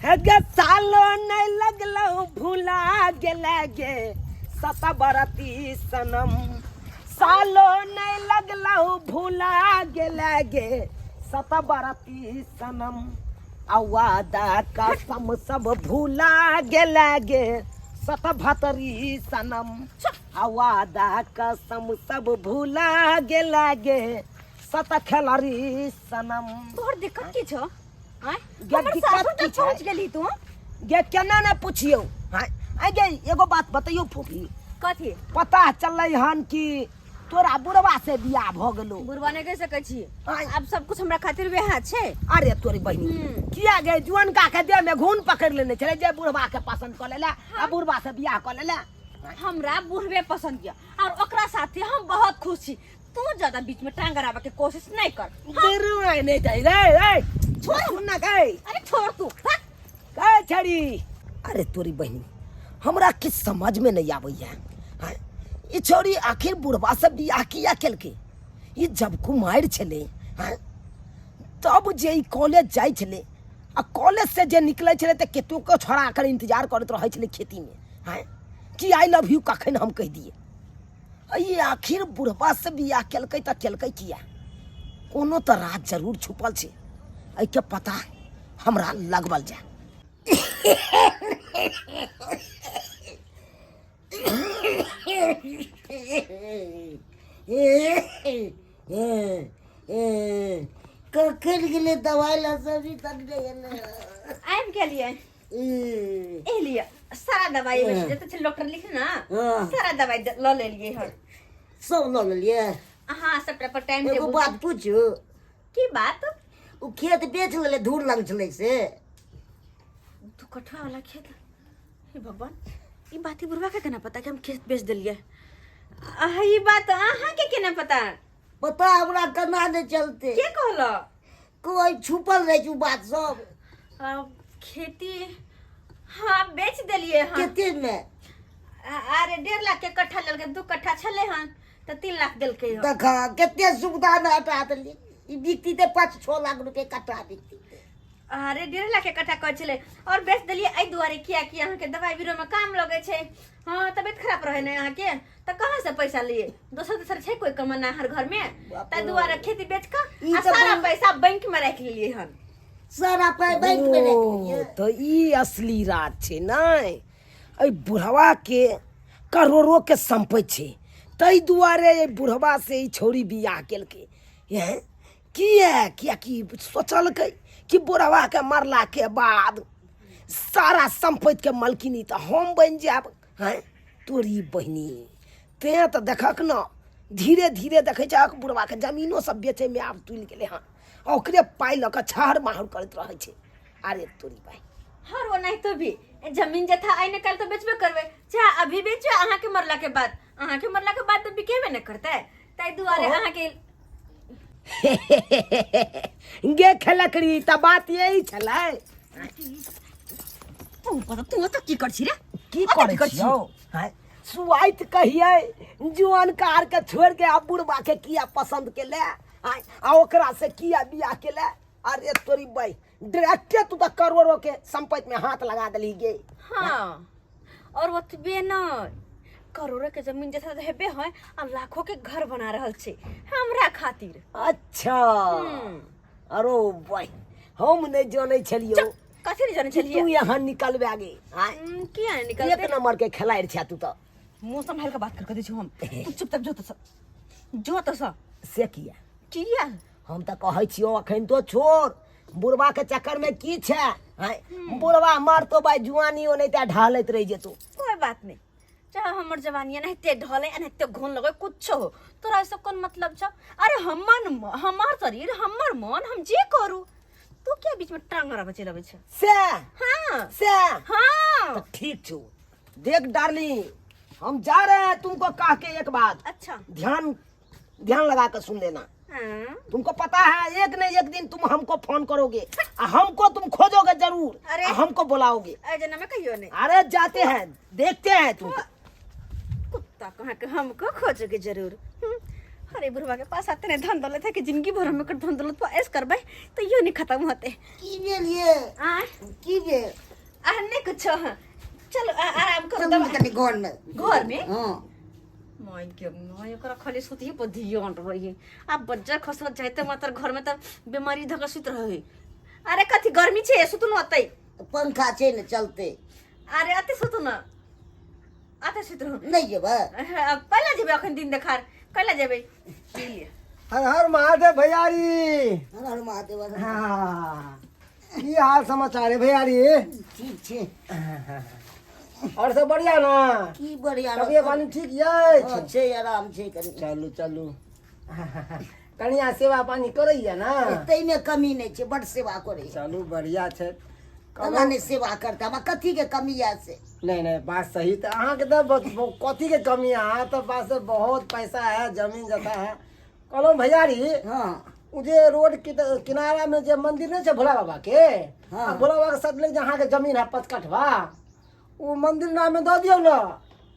हे गे सालो नहीं लगलो भुला गेले गे सतबरती सनम सालो नहीं लगलो भुला गेले गे सतबरती सनम आ वादा कसम सब भुला गेले गे सतभतरी सनम आ वादा कसम सब भुला गेले गे सत खेलरी सनम। तोहर दिक्कत की छौ? आँय? गे हमर दिक्कत सासुर की तक छै? पहुँच गेली तू? गे केना ने पुछियौ? हाँ आइ गे एगो बात बतैयौ फूफी। कथी? पता चललै हन कि तोरा बुढ़वा से बियाह भऽ गेलौ। बुढ़वा नहि कहि सकै छी। आँय? आब सब कुछ हमरा खातिर वएह छै। अरे तोरी बहिनी किया गे जुअनका के देह में घून पकड़ लेने छलै जे बुढ़वा के पसंद कऽ लेले आ बुढ़वा से बियाह कऽ लेले। हमरा बुढ़वे पसंद यऽ और ओकरा साथे हम बहुत खुश छी। तू ज्यादा बीच में टांग अड़ावे के कोशिश नहीं कर। हाँ। नहीं जाई रे रे छोड़ सुन ना गई। अरे छोड़ तू। हाँ? गई छड़ी। अरे तोरी बहनी हमरा किछ समझ में नहीं आवे है। हाँ? ई छोड़ी आखिर बुढ़वा से बियाह किया केलके? ई जब कुमार छले, हाँ? तब जे ई कॉलेज जाय छले आ कॉलेज से जे निकले छले त केतो के छोड़ा कर इंतजार करत रहे छले खेती में, हाँ? कि I love you कखन हम कह दिए। ई आखिर बुढ़वा से बियाह केलकै त केलकै किया? कोनो त राज जरूर छुपल छै, एहिके पता हमरा लगबल जाय। कखन गेलै दवाइ लऽ अभी तक नहि एलै। आबि गेलियै। ए लिअ सारा दवाई में जते छै डॉक्टर लिख ना सारा दवाई ल लेलियै हन। सब ल लेलियै? हां, सबटा पर टाइम एगो टेबुल। बात पूछू? की बात? ओ खेत बेच लेले धूर लग छलै से। दू कठवा वाला खेत? हे भगवान, ई बात ही बुढ़वा के केना पता कि हम खेत बेच देलियै? आह, ई बात अहाँ के केना पता? पता हमरा केना नहि चलते। के कहलो? कोई छुपल रहे छै उ बात सब। खेती हाँ बेच देलियै हन। कते में? अरे 1.5 लाख के कट्ठा लेलकै, 2 कट्ठा छलै हन तऽ 3 लाख देलकै हन। देखा कते सुविधा में हटा देलियै। ई बिकती तऽ 5-6 लाख रुपए कट्ठा बिकती। अरे 1.5 लाख के कट्ठा कहै छलै और बेच देलियै एहि दुआरे कियाकि अहाँके दवाइ बीरो में काम लगै छै। हाँ, तबियत खराब रहे ने अहाँके तऽ कहाँ से पैसा लिए? दोसर दोसर छै कोई कमाना हर घर में, ताहि दुआरे खेती बेच कऽ ई आ तऽ सारा बहुत- पैसा बैंक में राखि लेलियै हन। सारा पाइ बैंक में राखि लेलियै। ओ, तऽ ई असली राज छै नै? एहि बुढ़वा के करोड़ों के संपत्ति छै, ताहि दुआरे एहि बुढ़वा से ई छौड़ी बियाह केलकै। हैं? किया? कियाकि सोचलकै कि बुढ़वा के मरला के बाद सारा संपत्ति के मालकिनी तऽ हम बनि जायब। हैं तोरी बहिनी, तें तऽ देखक न धीरे धीरे देखै छहक बुढ़वा के जमीनो सब बेचै में आब तुलि गेलै हन, ओकरे पाइ लऽ कऽ छहर माहर करैत रहै छै। अरे तोरी भाई। हर वो नहीं तो भी जमीन जथा आइ ने काल्हि तऽ बेचबे करबै, चाहे अभी बेचो अहाँ के मरला के बाद, अहाँ के मरला के बाद तऽ बिकेबे ने करतै, ताहि दुआरे अहाँ के गे खेलकड़ी तऽ बात यही छलै। तू पता तू तऽ की कर छी रे? की अतऽ करै की करै छी? छियौ? हैं? सुआइत कहियै जुआन कार के छोड़ के आ बुढ़बा के किया पसंद केले? आँय, आ ओकरा से किया बियाह केले? अरे तोरी बाई, डायरेक्टे तू तऽ करोड़ों के संपत्ति में हाथ लगा देली गे। हाँ, और ओतबे न, करोड़ों के जमीन जैसा तऽ हेबे है आ लाखों के घर बना रहल छै हमरा खातिर। अच्छा। अरो भाई, हम नहीं जानै छलियौ। चुप, कथी नहीं जानै कि छलियै? तू यहाँ निकलबे गे। आँय? किया नहीं निकलते? एक नंबर के खिलाड़ी छे तू तऽ। मुंह संभाल के बात कर के दै छी हम। तू चुपचाप जो तो स, जो तो स। से किया? किया? हम तऽ कहै छियौ अखन तो छोड़, बुढ़वा के चक्कर में की छै? आँय? बुढ़वा मरतो भाई जुआनी ओनाहिते ढहलैत रहि जेतौ। कोई बात नहीं, चाहे हमर जवानी एनाहिते ढले एनाहिते घोन लगे कुछो हो, तोरा एहिसँ कोन मतलब छौ? अरे हमर शरीर हमर मन, हम जे करू, तू किया बीच में टांग अड़ाबे चलि अबै छै? से? हाँ। से? हाँ। तो ठीक छौ। देख डार्लिंग, हम जा रहे हैं तुमको कह के एक बात। अच्छा। ध्यान लगा कर सुन लेना। हाँ। तुमको पता है एक न एक दिन तुम हमको फोन करोगे, आ हमको तुम खोजोगे जरूर। अरे। आ हमको बुलाओगे। अरे जना में कहियो नहीं। अरे जाते हैं देखते हैं तुमको। कुत्ता कहाँ के हमको खोजोगे जरूर। अरे बुढ़वा के पास आते धन दौलत है कि जिंदगी भर हम एकर धन दौलत पर ऐश करबै तो इहो नहीं खत्म होते। की भेल ये? आय? की भेल? आ नहीं कुछ। चलो आराम करो। चलू दवा कनि घर में। घर में? हाँ। माय गे my, ओकरा खाली सुतिए पर ध्यान रही। आ बज्जर खसत जाइते मात्र घर में तब बीमारी धक सुत रही। अरे कथी गर्मी छे, सुतु न अतै। पंखा छै ने चलते। अरे अते सुतु न, अते सुत रहू। नहीं जेबै? कैला जेबै अखन दिन देखार, कैला जेबै? पी लिअ। हर हर महादेव भैयारी। हर हर महादेव, हर हर। हाँ, की हाल समाचार है भैयारी? ठीक छै। और सब बढ़िया ना? की बढ़िया। तबियत पानी ठीक ये? हाँ, छै, आराम छै कनि। चलू चलू, कनिया सेवा पानी करैया ना? ताहिमे कमी नहि छै, बड सेवा करै। चलू बढ़िया छै। केना नहि सेवा करतै? हमरा कथी के कमी यऽ से? नहीं नहीं, बात सही। तो अहाँ के तो कथी के कमी है? अहाँ तो पास बहुत पैसा है, जमीन जथा है। कहलहुँ भैयारी, हाँ। उ जे रोड के किनारा में जे मंदिर नहीं छै भोला बाबा के? हाँ। आ भोला बाबा के साथ जे अहाँ के जमीन है 5 कठवा, उ मंदिर नाम में दऽ दियौ ना।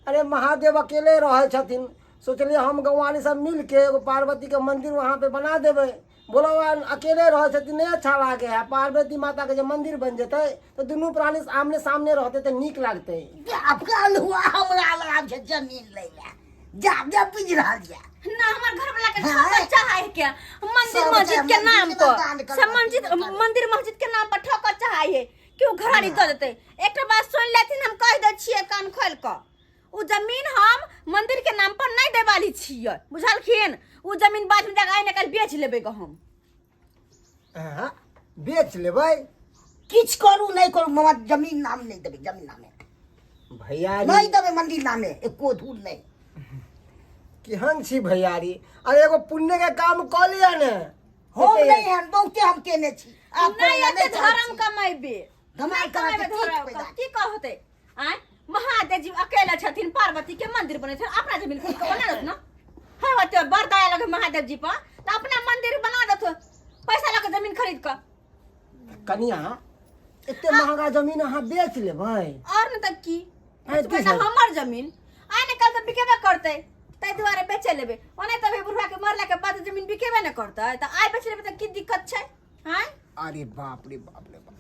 अरे महादेव अकेले रहै छथिन, सोचलियै हम गौआनी सब मिल के एगो पार्वती के मंदिर वहाँ पे बना देबै। भोला बाबा अकेले रहै छथिन, नहीं अच्छा लागे है। पार्वती माता के जे मंदिर बन जेतै तऽ दुनू प्राणी आमने सामने रहतै तऽ नीक लागतै। आब काल हुआ हमरा लग छै जमीन लै लए, जा जा, बुझि रहल यऽ ना हमर घर वाला के हाँ। ठोकर चाहे के मंदिर सब मस्जिद के चाहे नाम मंदिर में दान पर करवा सब मस्जिद दियौ, करवा। मंदिर मस्जिद के नाम पर ठोकर चाहे है कि ओ घराड़ी दऽ देतै। एकटा बात सुनि लेथिन, हम कहि दै छियै कान खोलि कऽ, ओ जमीन हम मंदिर के नाम पर नहीं देवाली छियै, बुझलखिन? ओ जमीन बाद में जाके आइ ने काल्हि बेच लेबै गऽ हम। हाँ, बेच लेबै? किछु करू नहि करू, मामा जमीन नाम नहि देबै, जमीन नामे भैयारी नहि देबै, मंदिर नामे एको धूर नहि। केहन छी भैयारी? अरे एगो पुण्य के काम कऽ लिअ ने। हम नहि एहन बहुते हम केने छी, आब नहीं करैला एते नहि चाहै धर्म छी। कमेबे धमाल नहि करा के कमेबे ठीक धर्म पैदा। की कहते आँय? महादेव जी अकेला छथिन, पार्वती के मंदिर बने छथिन, अपना जमीन खुद के बना देत ना। हाँ, ओते बड़ दया लगे महादेव जी पर तो अपना मंदिर बना देत, पैसा लऽ के जमीन खरीद कऽ। कनिया, एते महंगा जमीन अहाँ बेच लेबै? और न तऽ की? आँय, बेचबै की तऽ सब? हमर जमीन आइ ने काल्हि तऽ बिकेबे करतै, ताहि दुआरे बेचे लेबै। ओना तऽ अभी बुढ़वा के मरला के बाद जमीन बिकेबे ने करतै, तऽ आइ बेच लेबै तऽ की दिक्कत छै? आँय? अरे बाप रे बाप रे बाप,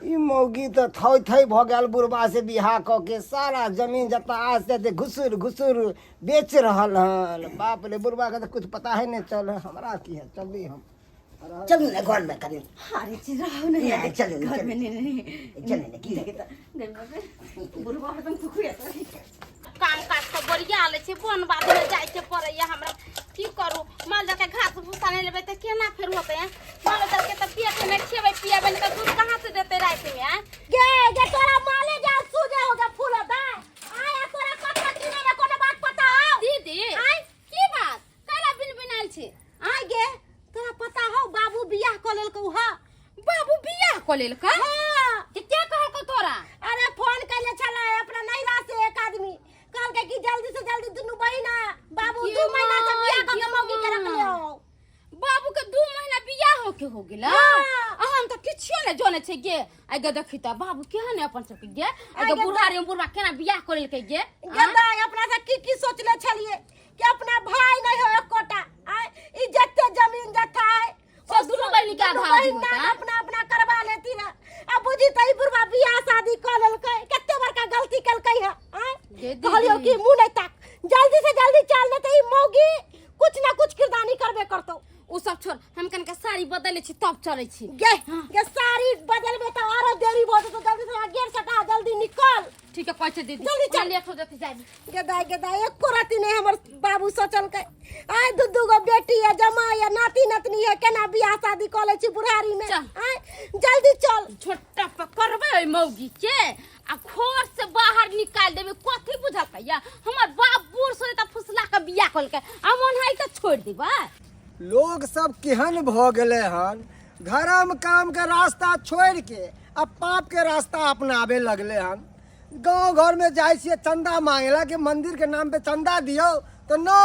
ई मौगी तऽ थै थै भऽ गेल। बुढ़बा से बियाह कऽ के सारा जमीन जतऽ आज से घुसुर घुसुर बेच रहल हन। बाप रे, बुढ़बा के तऽ कुछ पता है नहीं चल। हमरा की है, चली हम। चलू ने घर में कनि। अरे चीज रहो नहीं। नहीं, चलो, घर चलो। में नहीं नहीं। चलो ने, की हेतै? बुढ़वा हरदम खुखुया काम काज तऽ बरिया लै छै, बन बाधमे जाइके पड़ैया हमरा। की करू, माल जालके घास भूसा नहि लेबै तऽ केना फेर होतै? आँय? माल जालके तऽ पेट नहि खियेबै पियेबै नहि तऽ दूध कहाँ से देतै रातिमे? आँय? गे गे, तोरा माले जाल सूजे हो गे फूल दे आय, आ तोरा कत किने रे, कोनो बात पता हो? दीदी? आय? की बात कैला बिन बिनायल छी? आय गे, तोरा पता हो बाबू बियाह क लेलकौ हा? बाबू बियाह कऽ लेलकै? हाँ। के के कहलकौ तोरा? अरे फोन कैले छलै अपना नैहरा से एक आदमी, कहलकै कि जल्दी से जल्दी दुनू बहिना बाबू गे 2 महीना से माय, बियाह क के गे मौगी के रखले माय। हो। बाबू के 2 महीना बियाह होके हो गेला? हाँ। आ हम तऽ किछो नहि जानै छै गे। आइ गे देखी तऽ बाबू केहन है अपन सबके गे। आइ गे, गे, बुढ़ा रे बुढ़वा केना बियाह कऽ लेलकै गे? गे दाय, अपना से की की सोचले छलिए कि अपना भाई नहीं हो एकोटा, आय ई जते जमीन जथा है सब दुनू बहिनी के दुनू आधा आधी बहिन होता। नाम अपना अपना करवा लेती ना। अब बुझी त ई बुढ़वा बियाह शादी क लेलकै, कते बड़का गलती केलकै है। आय? गे दीदी। कहलियो कि मुंह नहीं ताक, जल्दी से जल्दी चल, नहीं त ई मौगी कुछ ना कुछ किरदानी करबे करतो। ओ सब छोड़, हम कनका साड़ी बदलै छी तब चलै छी। गे गे, साड़ी बदलबे त आरो देरी भ जेतो, जल्दी से गेट सटा, जल्दी निकल। ठीक है, कहै छै दीदी। जल्दी चल। लेट हो जेतै, जाबी। गे दाय, गे दाय, एको रति नहीं हमर बाबू सोचलकै। आय दू दू गो बेटी है, जमाई है, नाती नतनी है, केना बियाह शादी कऽ लै छी बुढ़ारी में? चल। आय जल्दी चल। छोटा पकड़बै ओहि मौगी के आ खोर से बाहर निकाल देबै। कथी बुझलकै या हमर बाप बूढ़ से तऽ फुसला के बियाह कलकै आ मन है तऽ छोड़ि देबै। लोग सब केहन भऽ गेलै हन, धर्म काम के रास्ता छोड़ि के आ पाप के रास्ता अपनाबे लगले हन। गाँव घर में जाइ छियै चंदा मांगे ला कि मंदिर के नाम पे चंदा दियौ, तो नो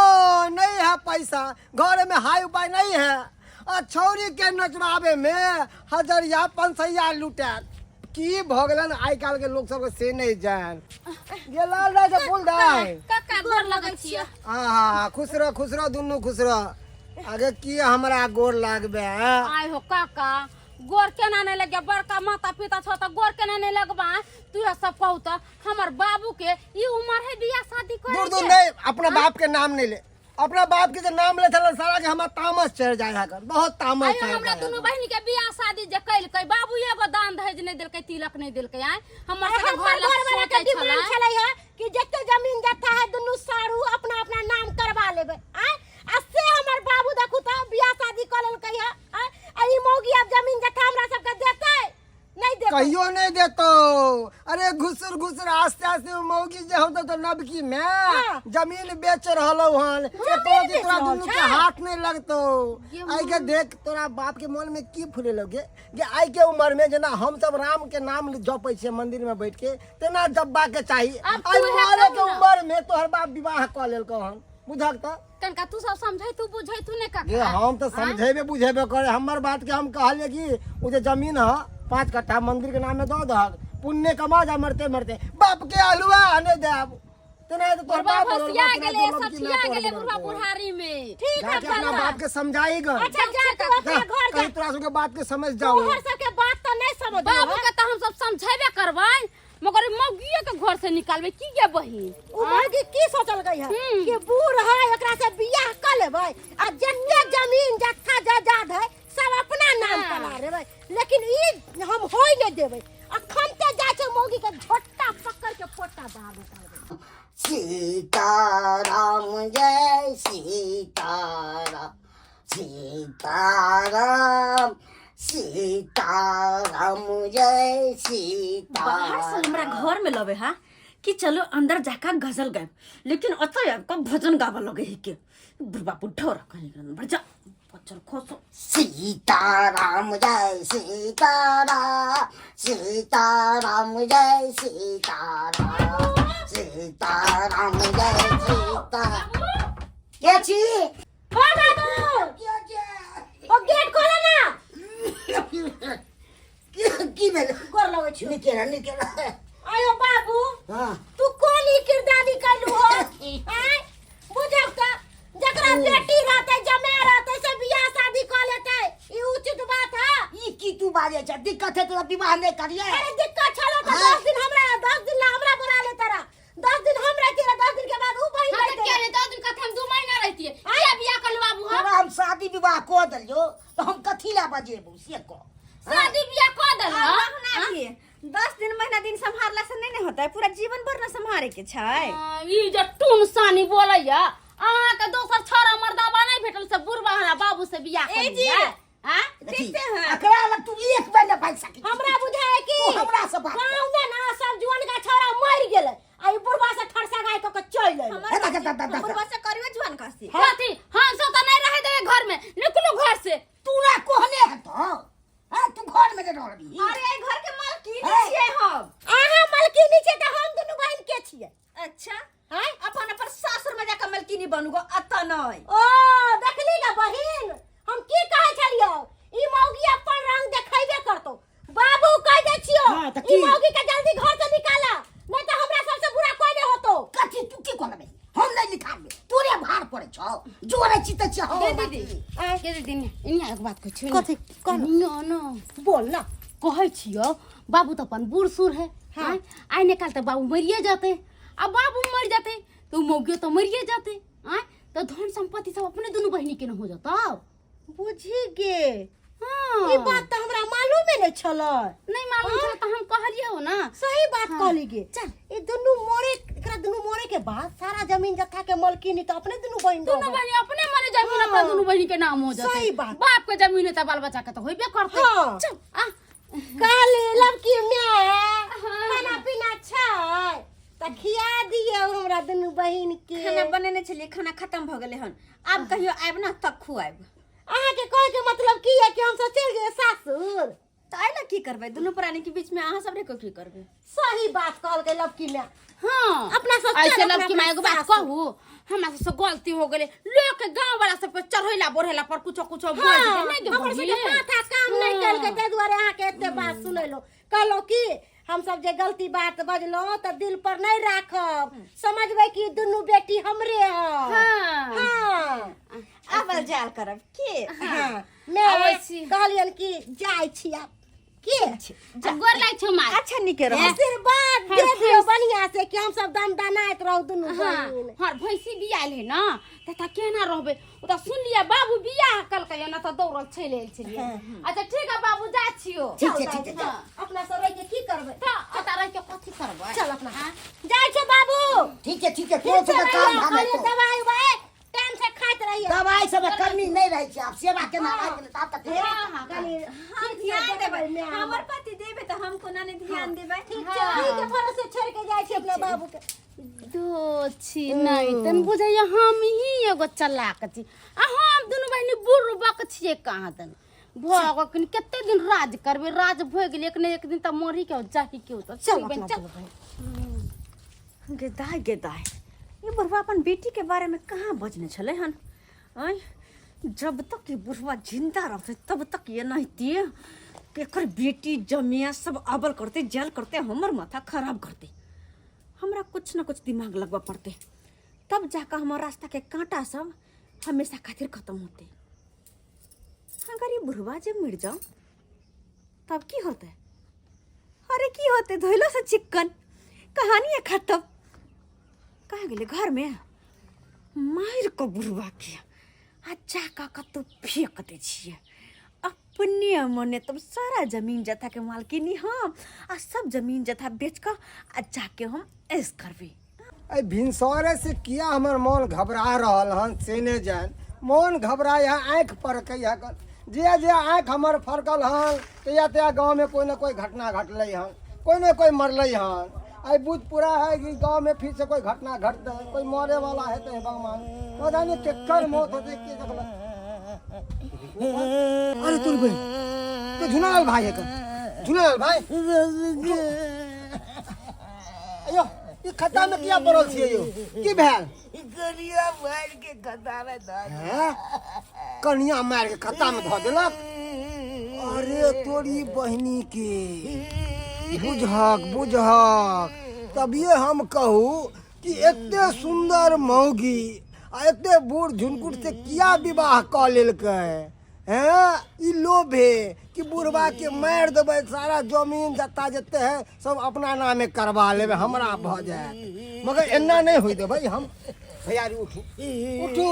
नहीं है पैसा, घर में हाई उपाय नहीं है। आ छौरी के नचबाबे में हजरिया पंसैया लुटायत। की भऽ गेलन आइ काल्हि के लोग सबके से नहीं जान। गेलाल दाइ से फूल दाइ। काका गोर लगै छियै। आहा, खुश रह, खुश रह, दुनू खुश रह। आगे की हमरा गोर लागबे हैं? आय हो काका, गोर केना नहीं लगे? बड़का माता पिता छो त गोर केना नहीं लगबा? तू ये सब कहू त हमर बाबू के ई उम्र है बियाह शादी करे दूर दूर के। नहीं, अपना बाप के नाम नहीं ले। अपना बाप के जे नाम ले छल सारा के हमरा तामस चढ़ जाय है, बहुत तामस आयो चढ़ हमरा जाय है। दुनू बहिनी के बियाह शादी जे कैलकै, बाबू एगो दान दहेज नहीं देलकै, तिलक नहीं देलकै। आय हमर सबके हमर घर लग घर वाला के सोचै डिमांड छलै छलै है कि जते जमीन जत्था है दुनू सारू अपना अपना नाम करवा लेबै। आय आ से हमर बाबू देखू त बियाह शादी कऽ लेलकै है। आय आ ई मौगी आब जमीन जत्था हमरा सबके देतै नहीं देतै? कहियो नहीं देतो। अरे घुसुर घुसुर आस्ते आस्ते मौगी जे हम तो नबकी में जमीन बेच रहलो हन, एको बेच तोरा रहल दुनू के छै? हाथ नहीं लगतो। आई के देख तोरा बाप के मन में की फूले लगे जे आई के उम्र में जेना हम सब राम के नाम जपै छियै मंदिर में बैठ के तेना जपबा के चाही। अब आई तू है मरे के कहू ना। उम्र में तोहर बाप विवाह कऽ लेलकौ हन, बुझक त? कनका तू सब समझै तू बुझै तू ने काका। ये हम तो समझेबे बुझेबे करे। हमर बात के हम कहलिए कि उ जे जमीन ह 5 कट्ठा मंदिर के नाम में दऽ दहक, पुण्य कमा जा मरते मरते, बाप के आलुआ आने देब तेना तो तोहर बुढ़वा बाप बोलल भसिया बा, तेना गेलै, तोहर लड़की सठिया ना तोहर गेलै बोलल बुढ़वा बा। बुढ़ारी में। ठीक है जाके अपना चल। बाप के समझाई गन। अच्छा जा तू अपना घर जा। कहीं तोरा सबके बात के समझ जाओ। तोहर सबके बात तो नहीं समझ। बाबू के तो हम सब समझेबे करबै, मगर ई मौगिए के घर से निकालबै की गे बहिन? उ मौगी की सोचल गई है कि बूढ़ है एकरा से बियाह कर लेबै आ जते जमीन जत्था जायदाद है सब अपना नाम करा लेबै, लेकिन ई हम होय नहीं देबै। अखन ते जाइ छै मौगी के झोटा पकड़ के पोटा बाहर निकालबै। सीताराम जय सीताराम, सीताराम सीताराम जय सीताराम। बाहर से हमरा घर में लबे हा कि चलो अंदर जाकर गजल गायब, लेकिन ओतय आबि कऽ भजन गाबऽ लगे है के बुढ़बा बुढ़ो कहीं बढ़ जा बच्चर खोसो। सीताराम जय सीताराम, सीताराम जय सीताराम, सीताराम जय सीता। के छी? ओ बाबू, ओ गेट खोलो ना। की की भेल? गोर लगै छी। निके रह, निके रह। आयो बाबू, हाँ। तू कोन ई किरदानी कैलू हो? आय बुझब त जकरा बेटी रहतै जमाय रहतै से बियाह शादी कऽ लेतै, ई उचित बात है? ई की तू बाजै छ? दिक्कत है तोरा विवाह नहीं करिए? अरे दिक्कत छलो त हाँ। 10 दिन हमरा, 10 दिन ला हमरा बोला ले तारा, 10 दिन हम रहती रहे, 10 दिन के बाद ऊ बहिन हम तो रहते क्या रहे। रे, 10 दिन कथे हम 2 महीना रहती है। किया बियाह कर बाबू हम? तोरा हम शादी विवाह कऽ देलियो तऽ हम कथी ला बजेबौ से कह। शादी बियाह कऽ देल आ, ना की 10 दिन महीना दिन सम्हारला से नहीं ने होता है, पूरा जीवन भर न सम्हारे के छै। ई जे टून सानी बोलैया अहाँ के दोसर छोरा मर्दाबा नहीं भेटल से बुढ़बा हमरा बाबू से बियाह ए कर जी। लिया? हाँ? देखी, देखते हैं। एकरा लग तू एक बेर ने भागि सकै छी। हमरा बुझाय कि तू हमरा से बात कर। गाँव में ना सब जुआन का छोरा मर गेलै आ ई बुढ़वा से ठरसा गाय कऽ के चलि एलै। हमर हे, दा, दा, दा, दा। बुढ़बा से करियो जुआन कासी। कथी हम सब तो नहीं रहे देबे घर में, निकलू घर से। तू ना कहने हेतौ, हाँ, तू घर में जे रहबी। अरे एहि घर के मालकिन हे। छियै हम। अहाँ मालकिनी छियै तऽ हम दुनू बहिन के छियै? अच्छा आँय? अपन अपन सासुर में जाकर मालकिनी बनू गो, अतऽ नहीं। ओ देखली गे बहिन, हम की कहै छलियौ, ई मौगी अपन रंग देखेबे करतौ। बाबू कह दै छियौ, हाँ, तऽ ई की? मौगी के जल्दी घर से निकाला, नहीं तऽ हमरा सबसे बुरा कोई नहीं होतो। कथी तू की कहलबे? हम नहीं निकालबे, तोरे भार पड़े छौ, जोड़े छी तऽ छौ। दे दीदी, के दीदी, इन्हीं एक बात कहै छियौ। कथी? कह ना। नियो न। बोल ना। कहै छियौ बाबू तऽ अपन बूढ़ सूढ़ है। हाँ। आइ ने काल तऽ बाबू मरिए जेतै, आ बाबू मर जेतै तऽ उ मौगियो तऽ मरिए जेतै। आँय तऽ धन संपत्ति सब अपने दुनू बहिनी के न हो जेतौ। बुझी गे। हाँ। ई बात तऽ हमरा मालूमे नहि छलै। नहीं मालूम छल तऽ हम कहलियौ ना। सही बात हाँ। कहली गे। चल। ई दुनू मोरे, एकरा दुनू मोरे के बाद सारा जमीन जत्था के मालकिनी तऽ अपने दुनू बहिन दुनू रहबै। बहिनी अपने मने जमीन हाँ। अपना दुनू बहिनी के नाम हो जेतै। सही बात। बाप के जमीन है तऽ बाल बच्चा के तऽ होइबे करतै। हाँ। चल आ। कहली लड़की माय खाना पीना छै तऽ खिया दियौ हमरा दुनू बहिन के। खाना बनेने छलियै, खाना खत्म भऽ गेलै हन, आब कहियो आयब ना तब खुआयब। अहाँके कहै के मतलब की है कि हमसब चलि गेलियै सासुर? तऽ एहि लए की करबै, दुनू प्राणी के बीच में अहाँ सब रहि कऽ की करबै? सही बात कहलकै लड़की माय। हाँ। अपना सब ऐसे चल, अपना लड़की माय एगो बात सासुर। कहू, हमरा सबसे गलती हो गेलै, लोग के गांव वाला सब के चढ़ैला बढ़ैला पर कुछो कुछो बोल हाँ, देबै, नहि गे हमर सबके बहिन? माथा काम नहि हाँ। केलकै, ताहि दुआरे अहाँके एते बात सुनेलहुँ। कहलहुँ कि हम सब जे गलती बात बजलहुँ तऽ दिल पर नहि राखब समझबै कि दुनू बेटी हमरे है हाँ। हाँ आबल जाल करब के हाँ मैं आबै छी। कहलियन कि जाइ छी आब के आ गोर लागै छौ माय अच्छा नीके रह आशीर्वाद दे दियौ बढ़िया से कि हम सब दम दनाइत रहू दुनू हाँ बहिन हाँ भैंसी बियाल है ना त त केना रहबै ओ त सुन लिया बाबू बियाह कलकै ना त दौड़ल चलि आयल छलियै अच्छा ठीक है बाबू जा छियो ठीक छै ठीक छै हाँ अपना सब रहि के की करबै त ओतऽ रहि के कथी करबै चल अपना जाइ छौ बाबू ठीक छै ठीक छै तोरो ठीक छै सबके काम रहियै, धाम खाली हेतौ दवाई उवाई टाइम से खाइत रहियै दवाई सब कमी नहीं रहे छै आब सेवा केना आबि गेलै ताब तक हाँ हाँ कनी हम ध्यान देबै हमर पति देबै तऽ हम कोना नहि ध्यान देबै ठीक छै अहीं के भरोसे छोड़ के जाइ छी अपना बाबू के दो छी नहीं तन बुझैया हम ही एगो चलाक छी आ हम दुनू बहिनी बुड़बक छियै कहाँ दन भऽ गेल कते दिन राज करबै राज भऽ गेल एक ने एक दिन तऽ मरी के जाही के तऽ चल बहिन अपना चल दुनू बहिन गे दाय गे दाय ये बुढ़वा अपन बेटी के बारे में कहाँ बजने छलै हन आँय जब तक ये बुढ़वा जिंदा रहतै तब तक ये नहिते एकर बेटी जमिया सब अबल करते जल करते हमर माथा खराब करते हमरा कुछ न कुछ दिमाग लगबऽ पड़तै तब जाकऽ हमर रास्ता के कांटा सब हमेशा खातिर खत्म होते अगर ये बुढ़वा जे मर जाओ तब की होते अरे की होते धोइलो से चिक्कन कहानी है खत्म कहाँ गेलै घर में मारि कऽ बुढ़वा के आ जा कऽ कतौ फेंक दै छियै अपने मने तब सारा जमीन जथा के मालकिनी हम आ सब जमीन जथा बेच कऽ आ जाके हम ऐश करबै एहि भिनसरे से किया हमर मोन घबरा रहल हन से नहि जान मोन घबराय है आँखि फड़कै है जे जे आँखि हमर फड़कल हन तहिया तहिया गाँवमे कोइ ने कोइ घटना घटलै हन कोइ ने कोइ मरलै हन आइ बुझ पूरा है कि गाँवमे फिर से कोइ घटना घटतै कोइ मरे वाला हेतै भगवान पता नहि केकर मौत हेतै के देखलक अरे तोर बहिन तो झुनाल भाई है झुनाल भाई अयो ई खत्ता में किया पड़ल छियै यौ की भेल कनिया मारि के खत्ता में धऽ हैं? कनिया मारि के खत्ता में धऽ देलक अरे तोरी बहिनी के बुझहक बुझहक तभिए हम कहू कि एते सुंदर मौगी आ एते बूढ़ झुनकुट से किया विवाह कऽ लेलकै हैं ई लोभे कि बुढ़वा के मारि देबै सारा जमीन जत्ता जते है सब अपना नामे करवा लेबै हमरा भऽ जायत मगर एना नहि होइ देबै हम भैयारी उठू उठू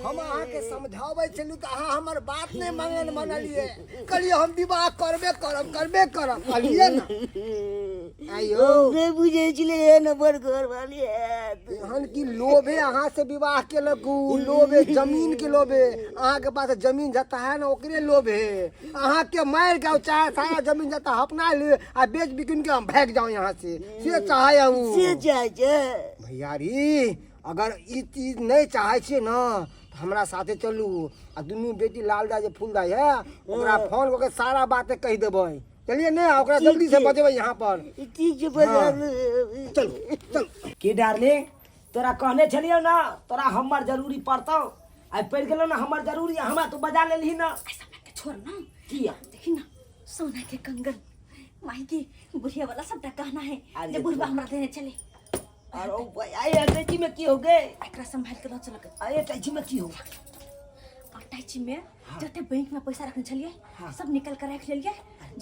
हम अहाँके समझाबै छलहुँ तऽ अहाँ हमर बात नहि मांगन मानलियै कहलियै हम विवाह करबे करब करबे करब कहलियै ने आइयो नहि बुझै छलै एहन हमर घरवाली हैत एहन कि लोभे अहाँ से विवाह केलक उ लोभे जमीन के लोभे अहाँ के पास जमीन जत्ता है ना ओकरे लोभे अहाँ के मार के चाहे सारा जमीन जत्ता अपना ले आ बेच बिकिन के हम भाग जाऊं यहाँ से से चाहे उ से चाहै छै भैयारी अगर ई चीज नहीं चाहे छियै ना तऽ हमरा साथे चलू आ दुनू बेटी लाल दाई जे फूल दाई है ओकरा फोन कऽ के सारा बात कहि देबै चलिए ने ओकरा जल्दी से बजेबै यहाँ पर ठीक छै बजा चलू चलू की डार्लिंग तोरा कहने छलियौ ना तोरा हमर जरूरी पड़तौ आइ पड़ि गेलौ ना हमर जरूरी हमरा तू बजा लेलही ना ऐसा बात के छोड़ ना किया देखी ना सोना के कंगन माई के बुढ़िया वाला सबटा कहना है अरे जे बुढ़वा हमरा देने चले अरे ओ भाई आई अटैची में की हो गए एकरा संभाल के ल चल के अरे अटैची में की हो अटैची में जते बैंक में पैसा रखने छलियै सब निकल के राखि लेलियै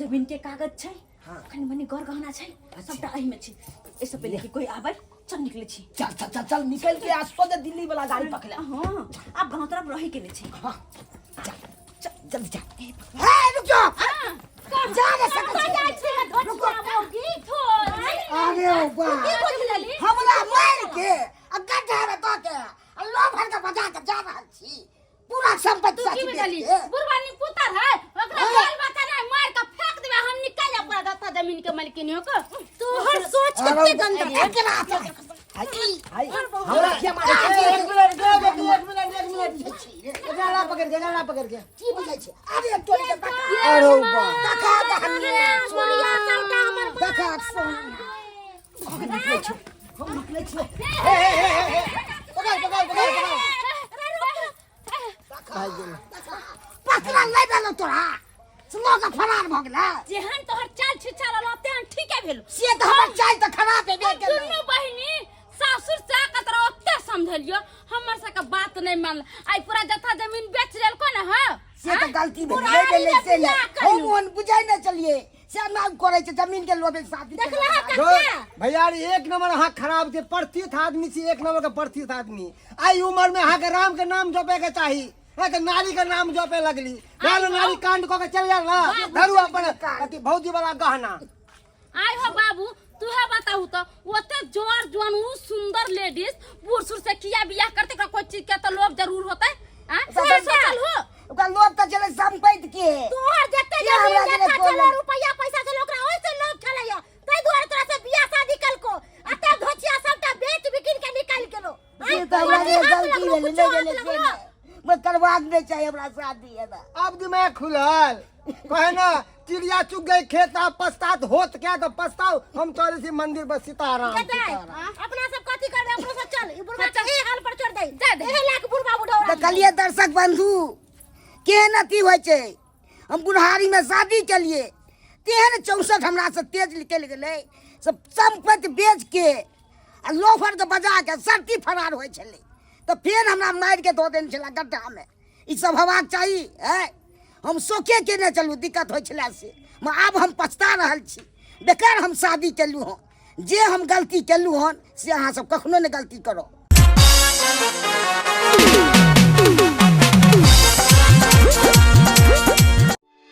जमीन के कागज छै कनि मनि गर गहना छै सबटा एहि में छै एहिसँ पहिले कि कोई आबै चल निकले छी चल चल चल चल निकल के आ सोझे दिल्ली वाला गाड़ी पकड़ हाँ आब गाँव तरफ रहे के नहि छै हाँ चल चल जल्दी चल हे रुक जाओ जा रे सकै छी अरे बा हमरा मारि के आ गड्ढा में दऽ के आ लो भर के बजा के जा रहल छी पूरा संपत्ति तू की साथी बुझली बेच के बुढ़वा नी पुतर है ओकरा बाल बच्चा नहीं मार के फेंक देबे हम निकल जा पूरा दत्ता जमीन के मालकिन हो के तोहर सोच कते गंदा एकरा हाय हमरा किया मारै छै एक मिनट एक मिनट एक मिनट एक मिनट एकरा ला पकड़ के एकरा ला पकड़ के की बुझै छी अरे तोरी के बका अरे बा देखा दहनी बुढ़िया सबटा हमर देखा सोन हम निकलै छियै पकड़ पकड़ पकड़ पकड़ भाग गेल पकड़ा नहि देलौ तोरा से लऽ के फरार भऽ गेलै। जेहन तोहर चाल छिछा रहलो तेहन ठीके भेल। से तऽ हमर चाल तऽ खराब हेबे हम केलै। दुनू बहिनी सासुर से आके तोरा ओते समझलियो, हमर सबके बात नहीं मानल। आई पूरा जथा जमीन बेच लेलको ने। हाँ, से तऽ गलती भेलै, बुढ़ारी नहि भेलै ने से नहि। बियाह हम कयलहुँ। ओहन बुझै नहि छलियै से एना करै छै, जमीन के लोभे शादी देखलह केलक। कक्का? भैया रे, एक नंबर अहाँ खराब छै, प्रतीत आदमी छी, एक नंबर के प्रतीत आदमी। आई उम्र में अहाँ के राम के नाम जपे के चाही, है तऽ नारी के नाम जपे लगली। नारी नारी कांड कऽ के चलि गेल ना, धरू अपन अथी भौजी वाला गहना। आय हो बाबू, तू है बताहू तो ओते जोर जोन उ सुंदर लेडीज बूढ़ सूढ़ से किया बियाह करते? ओकरा कोई चीज के तो लोभ जरूर होते। आँ? ओकरा से सोचल हो। ओकरा लोभ तऽ छलै संपत्ति के। तोहर जते ये हमरा जमीन जेना जथा कोन- छलै, रुपैया पैसा छलै, ओकरा ओहिसे लोभ छलैया, ताहि दुआरे तोरा से बियाह शादी कलको आ तब धोचिया सबटा बेच बिकिन के निकालि गेलो। से तऽ हमरा कोची जे हाथ गलती लगलो, भेलै, कुछो नहि हाथ भेलै से लगलो। नहि। मगर करबाक नहि चाही हमरा शादी एना। अब दिमाग खुलल? कहे ना चिड़िया चुग गई खेत, आप पछतात होत क्या तो पछताओ। हम चले छी मंदिर पर। सीताराम, बेटा, सीताराम। अपना सब कथी करबै? अपनो सब चल, ई बुढ़बा के एही हाल पर छोड़ दे। दे दे। एहे लाख बुढ़बा बुढ़ौरा। देखलियै दर्शक बंधु, केहन अथी होइ छै। हम बुढ़ारीमे शादी केलियै, तेहन 64 हमरा से तेज निकलि गेलै, सब सम्पत्ति बेच के आ लोफरके बजा के सरती फरार होइ छलै, तऽ फेर हमरा मारि के धऽ देने छलै गड्ढामे। ई सब हेबाक चाही? आँय, हम शौके केने चलू, दिक्कत होइ छलै से। आब हम पछता रहल छी, बेकार हम शादी केलहुँ हँ। जे हम गलती केलहुँ हन से अहाँ सब कखनो नहि गलती करब।